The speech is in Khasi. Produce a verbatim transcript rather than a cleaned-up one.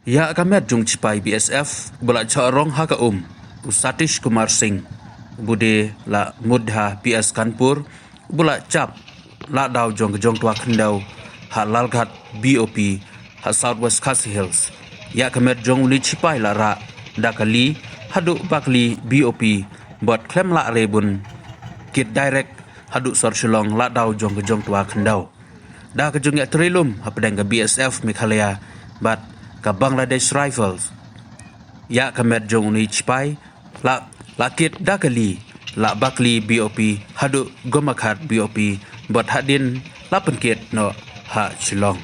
Ïa ka met jong shipai B S F ba la chah rong ha ka um, u Satish Kumar Singh, uba dei la mut ha P S Kanpur, uba la chap la daw jong ka jong twa khyndew ha Lalghat B O P ha South West Khasi Hills. Ïa ka met jong u ni shipai la rah da ka li haduh bakli B O P, bad khlem lah re bun kit direct haduh sor Shillong la daw jong ka jong twa khyndew. Da ka jong ïa trilum hapdeng ka B S F Meghalaya bad ka Bangladesh Rifles. Ïa ka met jong u ni shipai la la kit da ka li la bakli B O P haduh Gomakhat B O P, bad hadien la pynkit noh ha Shillong.